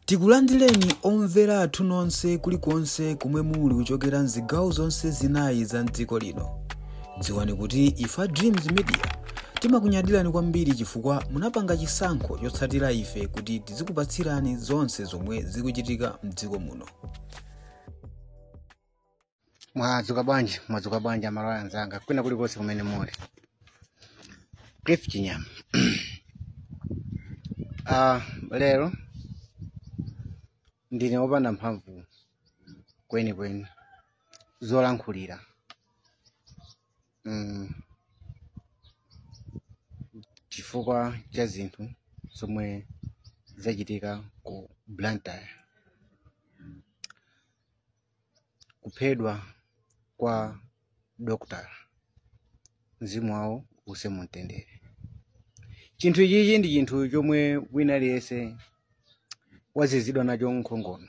Tikulandireni omvera athu nonse kulikonse kumwe muli kuchokera mzigawo zonse zinayi za mdziko lino. Dziwani kuti ifa Dreams Media timakunyadirani kwambiri chifukwa munapanga chisankho chotsatira ife kuti tizikupatsirani zonse zomwe zikuchitika mdziko muno. Mwadzuka bwanji, mwadzuka bwanji amalawi anzanga kwina kulikonse kumene muli. Cliff Chinyama. Lero ndine wopanda mphamvu kwenikweni zolankhulira. Chifukwa cha zinthu zomwe zachitika ku Blantyre. Kuphedwa kwa Dr. mzimu wawo use mumtendere. Chinthu ichichi ndi chinthu chomwe wina aliyense wazizidwa nacho nkhongono.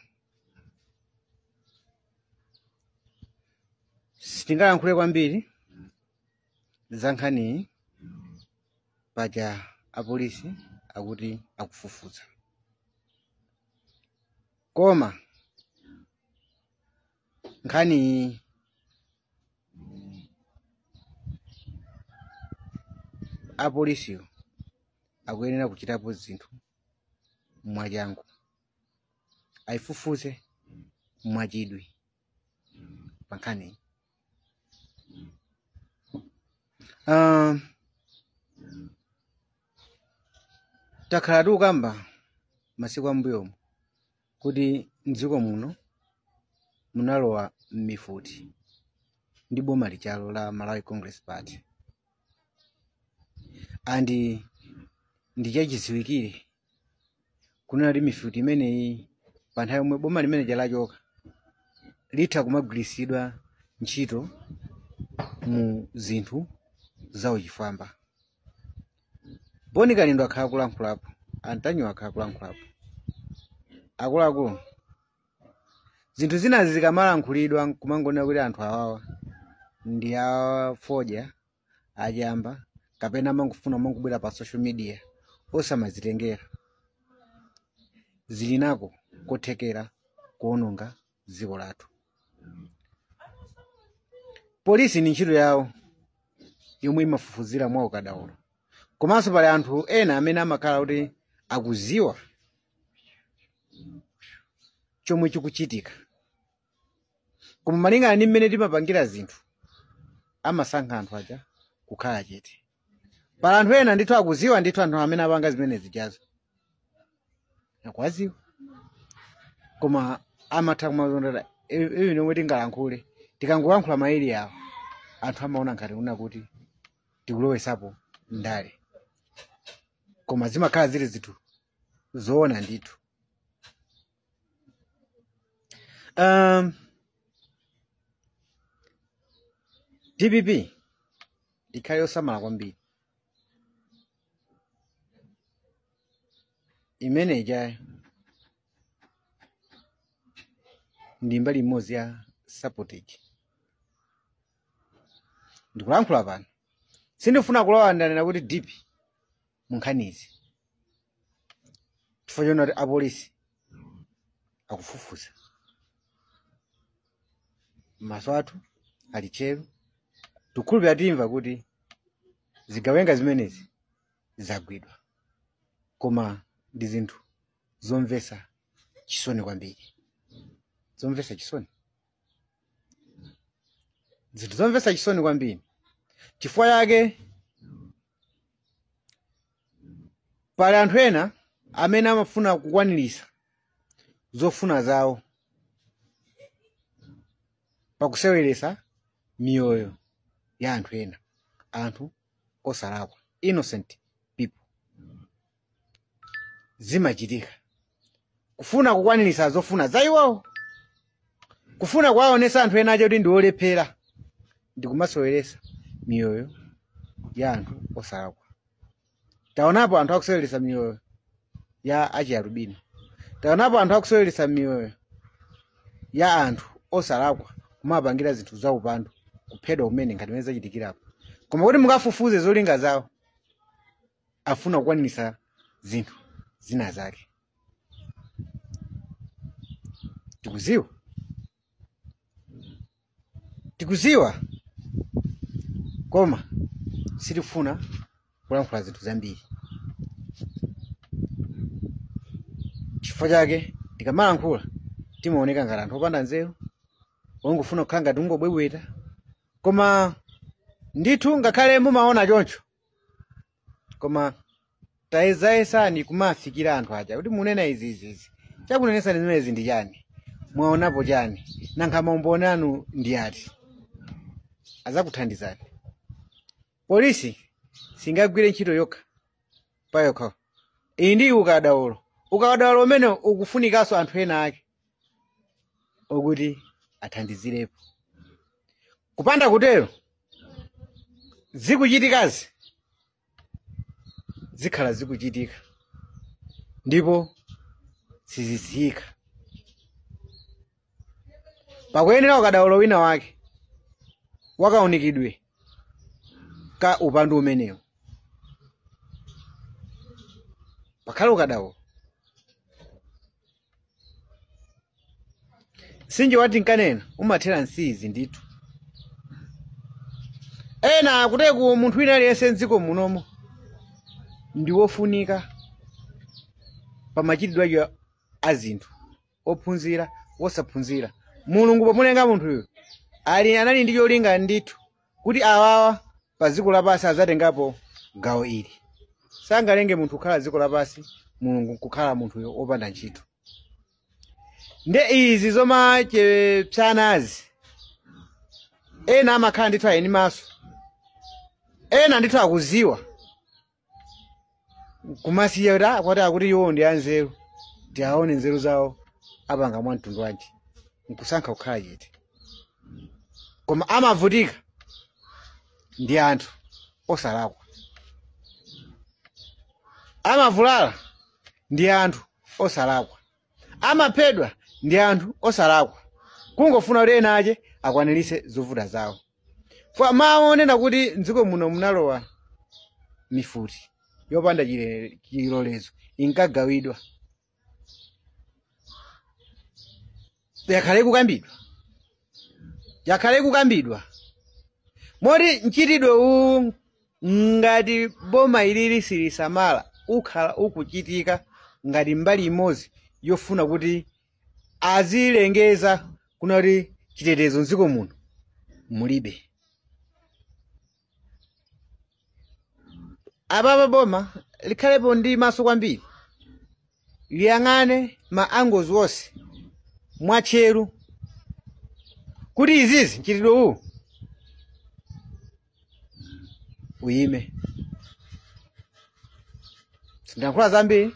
Sitingayankhule kwambiri za nkhaniyi paja apolisi akuti akufufuza. Koma nkhaniyi apolisiwo akuyenera kuchitapo zinthu mwachangu, ayifufuze mwachidwi pa nkhaniyi. Takhala tikukamba masiku ambuyomu kuti mdziko muno munalowa mifuti ndi boma lichalo la Malawi Congress Party, andi ndichachidziwikire kunena kuti mifuti imeneyi pa nthawi yomwe boma limene lachoka litha kumagwiritsidwa ntchito mu zinthu zauchifwamba. Boni Kalindo akhala kulankhulapo, Antanyo akhala kulankhulapo. Akuluakulu, zinthu zinazi zikamalankhulidwa nkumangonena kuti anthu awawa ndi afodya achamba kapena amangofuna mangobwera pa social media osamazitengera, zili nako kothekera kuononga dziko lathu. Polisi ni ntchito yawo yomwe imafufuzira mwa ukadaulo, komanso pali anthu ena amene amakhala kuti akuziwa chomwe chikuchitika, koma malingana ndi mmene timapangira zinthu amasankha anthu aja kukhala chete. Pali anthu ena ndithu akuziwa ndithu anthu amene apanga zimene zijazo akuwaziwa, koma amatha kumazondera ivi nomwe tingalankhule. Tikangolankhula maili awo anthu amaona ngati kuna kuti tikulowesapo ndale, koma zimakhala zili zinthu zoona ndithu. DPP ikhale yosamala kwambiri. Imene ija ndi mbali imodzi ya sabotage. Ndikulankhula pano sindifuna kulowa ndanena kuti DP mu nkhanizi chifukwa chonena kuti apolisi akufufuza. Maso athu ali tcheru, tikhulupirira timva kuti zigawenga zimenezi zagwidwa, koma ndi zinthu zomvetsa chisoni kwambiri, zomvetsa chisoni, zinthu zomvetsa chisoni kwambiri. Chifukwa chake pali anthu ena amene amafuna kukwanirisa zofuna zawo pakuseweretsa miyoyo ya anthu ena, anthu osalakwa, innocent people. Zimachitika kufuna kukwanirisa zofuna za iwowo, kufuna kuwaonesa anthu ena acho kuti ndi olephera, ndi kumaseweretsa miyoyo ya anthu osalakwa. Taonapo anthu akuseweretsa miyoyo ya achialubino, taonapo anthu akuseweretsa miyoyo ya anthu osalakwa kumapangira zinthu zaupandu, kuphedwa kumene ngati mmene zachitikirapo. Koma kuti mukafufuze zolinga zawo, afuna kukwanirisa zinthu zina zake. Tikuziwa, tikuziwa, koma sitifuna kulankhula zinthu zambiri. Chifukwa chake tikamalankhula timaoneka ngati anthu opanda nzeru, ongofuna kukhala ngati ungobwebweta. Koma ndithu ngakhale mumaona choncho, koma tayesayesani kumafikira anthu aja kuti munena izi izi izi, chakunenesani zimenezi ndi chani, mwaonapo chani, nankha maumboni anu ndi ati, azakuthandizani. Polisi singagwire ntchito yokha payokha, iyi ndi ukadaulo. Ukadaulo umene ukufunikanso anthu ena ake okuti athandizirepo. Kupanda kutero zikuchitikazi zikhala zikuchitika ndipo sizisiyika. Pakuyenera ukadaulo wina wake wakaunikidwe ka upandu umenewo, pakhale ukadaulo. Mtsinje wati nkanena umathera nsizi ndithu. Ena akuteku munthu wina aliyense mdziko munomo ndi wofunika pa machitidwe ake a zinthu, ophunzira, wosaphunzira. Mulungu pomulenga munthuyo anali ndi cholinga ndithu kuti awawa pa dziko lapansi azatengapo gawo ili. Sangalenge munthu kukhala dziko lapansi, Mulungu nkukhala munthuyo wopanda ntchito. Nde izi zomachepsanazi, ena amakhala ndithu ayeni maso, ena ndithu akuziwa kumasiya kuti akwati akuti iwo ndi anzeru, tiaone nzeru zawo apanga mwa mtundu wanji, nkusankha kukhala chete. Koma amavutika ndi anthu osalakwa, amavulala ndi anthu osalakwa, amaphedwa ndi anthu osalakwa, kungofuna kuti ena ache akwaniritse zovuta zawo. Kwa mawu onena kuti mdziko muno munalowa mifuti yopanda chilolezo inkagawidwa, yakhale kukambidwa, yakhale kukambidwa moti mchitidwe uwu ngati boma ilili silisamala ukhala ukuchitika ngati mbali imodzi yofuna kuti azilengeza kunati chitetezo mdziko muno mulibe. Apapa boma likhalepo ndi maso kwambiri, liyang'ane ma angozi onse mwatcheru kuti izizi mchitidwe uwu uyime. Sindiyankhula zambiri,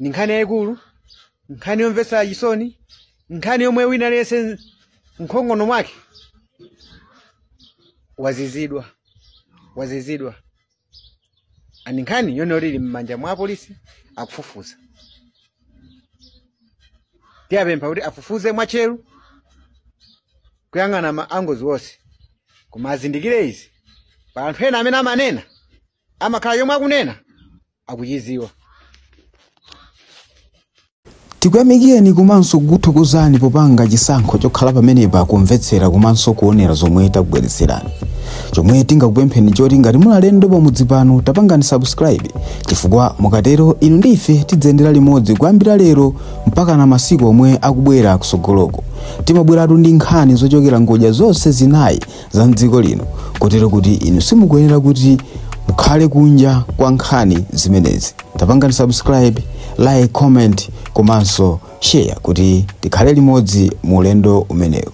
ndi nkhani yayikulu, nkhani yomvetsa chisoni, nkhani yomwe wina aliyense nkhongono mwake wazizidwa, wazizidwa. Ani nkhani yonse ili m'manja mwa apolisi akufufuza. Tiyapempha kuti afufuze mwatcheru kuyang'ana ma angozi onse, koma azindikire izi pa anthu ena amene amanena amakhala yomwe akunena akuchiziwa. Tikuyamikeni komanso kukuthokozani popanga chisankho chokhala pamenepa kumvetsera komanso kuonera zomwe takubweretserani. Chomwe tingakupempheni choti ngati muli alendo pamudzi pano tapangani subscribe, chifukwa mukatero inu ndi ife tidzayendera limodzi kuyambira lero mpaka na masiku omwe akubwera kusogoloko. Timabweratu ndi nkhani zochokera ngodya zonse zinayi za mdziko lino, kotero kuti inu simukuyenera kuti mukhale kunja kwa nkhani zimenezi. Tapangani subscribe, like, comment komanso share kuti tikhale limodzi mu ulendo umenewu.